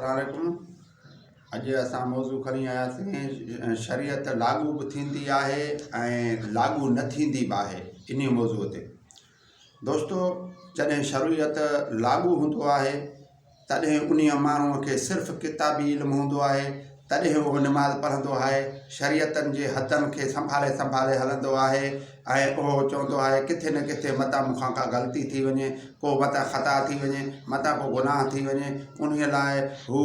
السلام عليڪم اڄ اسان موضوع کڻي آياسين شريعت لاڳو به ٿيندي آهي ۽ لاڳو نه ٿيندي به آهي انهي موضوع تي دوستو جڏهن شريعت لاڳو هوندو آهي تڏهن انهي ماڻهو کي صرف ڪتابي علم هوندو آهي تڏهن اهو نماز پڙهندو آهي شريعتن جي حدن کي سنڀالي سنڀالي هلندو آهي ۽ اهو چوندو آهي ڪٿي نه ڪٿي متان مون کان ڪا غلطي ٿي وڃي، ڪو متان خطا ٿي وڃي، متان ڪو گناهه ٿي وڃي، انهيء لاء هو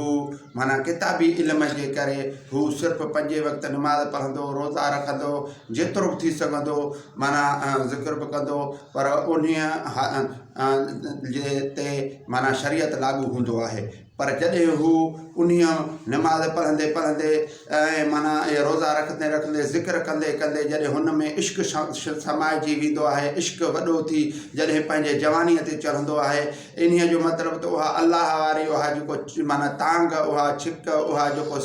معنيٰ ڪتابي علم جي ڪري هو صرف پنجين وقت نماز پڙهندو، روزا رکندو، جيترو به ٿي سگهندو معنيٰ ذڪر به ڪندو پر انهيء جي تي معنيٰ شريعت لاڳو هوندو آهي. پر جڏهن هو انهيء نماز پڙهندي پڙهندي ۽ معنيٰ اهي روزا رکندي رکندي ذڪر ڪندي ڪندي جڏهن هن ۾ عشق سمائجي ويندو آهي، عشق وڏو ٿي جڏهن پنهنجي جوانيء تي چڙهندو آهي، انهيء جو مطلب ته اها الله واري اها جيڪو معنيٰ تانگهه، اها ڇڪ، اها جيڪو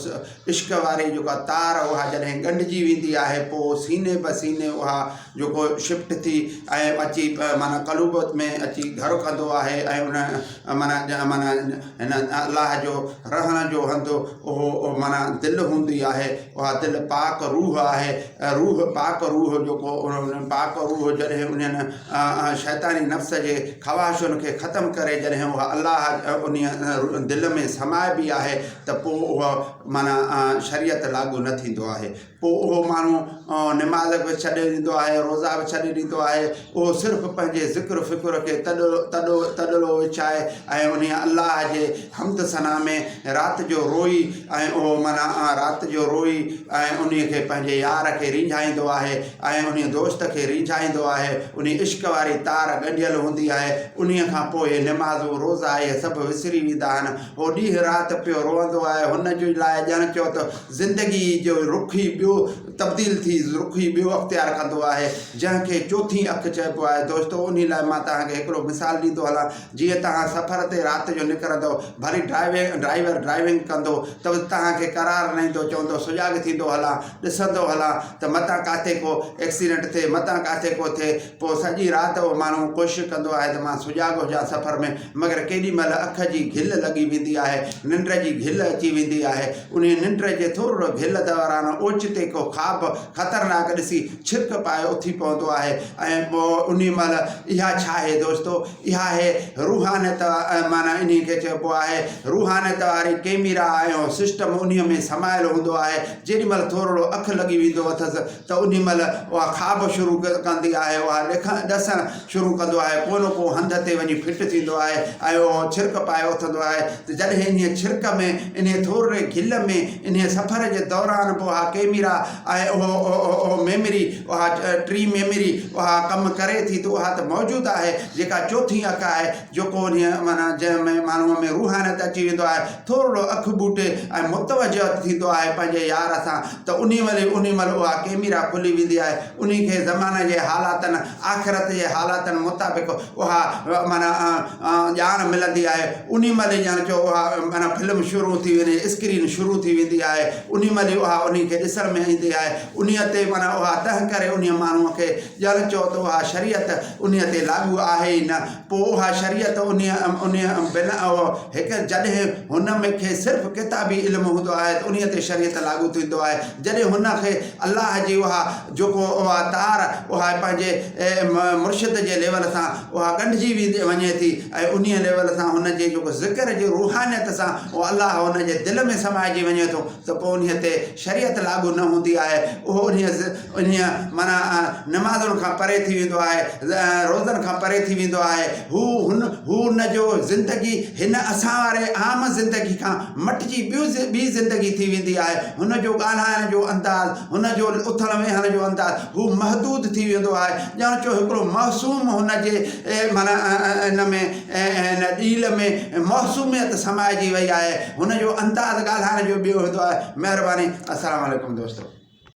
عشق واري جيڪا تار اها جڏهن ڳنڍجي ويندي آهي پوء سيني به سيني اها جيڪو شفٽ ٿي ۽ اچي معنيٰ قلوب ۾ اچي گهر ڪندو آهي ۽ ان معنيٰ معنيٰ هن الله جو رهڻ جو هنڌ اهو معنيٰ دل هوندي آهي اها دل پاڪ روح آهي روح پاڪ روح جيڪو پاڪ روح جڏهن انهن شيطاني نفس جي خواهشن کي ختم ڪري جڏهن اها الله ان دل ۾ سمائبي آهي ته پوء اها معنيٰ شريعت لاڳو نه ٿيندو آهي پوء اهو ماڻهو نماز به ڇڏي ڏيندو آهي، روزا به ڇڏي ڏيندو آهي، اهو صرف پنهنجي ذڪر فڪر کي تڏو تڏو تڏڙو وڇائي ۽ انهيء الله جي حمد ثنا ۾ رات جو روئي ۽ اهو معنيٰ رات جو روئي ۽ انهيء کي پنهنجي يار کي ريجهائيندو آهي ۽ انهيء دوست کي ريجهائيندو آهي، انهيء عشق واري تار ڳنڍيل هوندي آهي، انهيء کان پوء اهي نمازون، روزا اهي سڀ وسري ويندا آهن، هو ڏينهن رات پيو روئندو آهي، هن جي لاء ڄڻ چئو ته زندگيء جو رخ ئي ٻيو تبديل ٿي رخ ئي ٻيو اختيار ڪندو آهي، جنهن کي چوٿين اک چئبو آهي. دوستو انهي لاء مان توهان کي هڪڙو مثال ڏيندو هلان، جيئن توهان سفر تي رات جو نڪرندؤ، ڀلي ڊرائيور ڊرائيونگ ڪندو ته به توهان کي قرار نه ايندو، چوندو سجاڳ ٿيندو هلان، ڏسندو هلان ته متان ڪاٿي ڪو ايڪسيڊنٽ ٿئي، متان ڪاٿي ڪو ٿئي، پوء سڄي رات اهو ماڻهو ڪوشش ڪندو آهي ته مان سجاڳ هجان سفر ۾، مگر ڪيڏي مهل اک جي گهل لڳي ويندي آهي، ننڊ جي گهل اچي ويندي آهي. انهيء ننڊ جي ٿورڙو گهل دوران اوچتي ڪو خواب خطرناڪ ڏسي ڇرڪ پائي اٿي پوندو آهي ۽ پوء انهيء مهل اها ڇا آهي دوستو؟ اها آهي روحانيت معنيٰ انهيء کي چئبو آهي روحانيت واري ڪيميرا ۽ سسٽم انهيء ۾ سمايل هوندو آهي. جيڏي مهل ٿورڙو اک لڳي ويندو اٿس ته انهي مهل اها خواب شروع ڪندي آهي، اها ڏسڻ شروع ڪندو آهي، ڪو نه ڪو هنڌ تي وڃي فٽ ٿيندو آهي ۽ اهو ڇرڪ پائي اٿندو آهي ته جڏهن انهيء ڇرڪ ۾، انهيء ٿورڙي گهل ۾، انهيء سفر جي دوران به اها ڪئميرا ۽ اهو ميمري، اها ٽين ميمري اها ڪم ڪري ٿي ته اها ته موجود آهي، جيڪا چوٿين اک آهي، جيڪو انهيء معنيٰ جنهن ۾ ماڻهوء ۾ روحانيت اچي ويندو آهي، ٿورڙو اک ٻوٽي ۽ متوجه ٿيندو آهي پنهنجي يار سان ته انهي مهل ئي انهي مهل اها ڪئميرا کلي ويندي آهي، انهي کي زماني جي حالاتن، آخرت جي حالاتن مطابق اها معنيٰ ڄاڻ ملندي آهي، انهي مهل ئي ڄڻ چئو اها معنيٰ فلم شروع ٿي وڃي، اسڪرين شروع ٿي ويندي آهي، انهي مهل ئي اها انهي کي ڏسڻ ۾ ايندي آهي، انهي تي معنيٰ اها تنهن ڪري انهي ماڻهوء کي ڄڻ چئو ته اها شريعت انهي تي لاڳو آهي ئي نه. پوء اها شريعت انهيء انهيء بنا هڪ جڏهن هن ۾ کي صرف ڪتابي علم هوندو آهي ته انهيء تي شريعت لاڳو ٿيندو آهي جڏهن هن کي الله جي اها جيڪو اها تار اها پنهنجي مرشد جي ليول سان اها ڳنڍجي ويندي وڃي ٿي ۽ انهيء ليول سان هن جي جيڪو ذڪر جي روحانيت سان اهو الله هن جي دل ۾ سمائجي وڃي ٿو ته پوء انهيء تي شريعت لاڳو نه هوندي آهي اهو انهيء انهيء معنيٰ نمازن کان پري ٿي ويندو آهي، روزن کان پري ٿي ويندو آهي. هو هن هو ان جو زندگي هن اسان واري عام زندگي کان مٽجي ٻيو ٻي زندگي ٿي ويندي آهي. هن جو ڳالهائڻ جو انداز، هن جو اٿڻ ويهڻ جو انداز هو محدود ٿي ويندو آهي. ڄڻ چو هڪڙو معصوم هن جي معنيٰ ان ۾ هن ڏيل ۾ معصوميت سمائجي وئي آهي. هن جو انداز ڳالهائڻ جو ٻيو هوندو آهي. مهرباني. السلام عليڪم دوستو.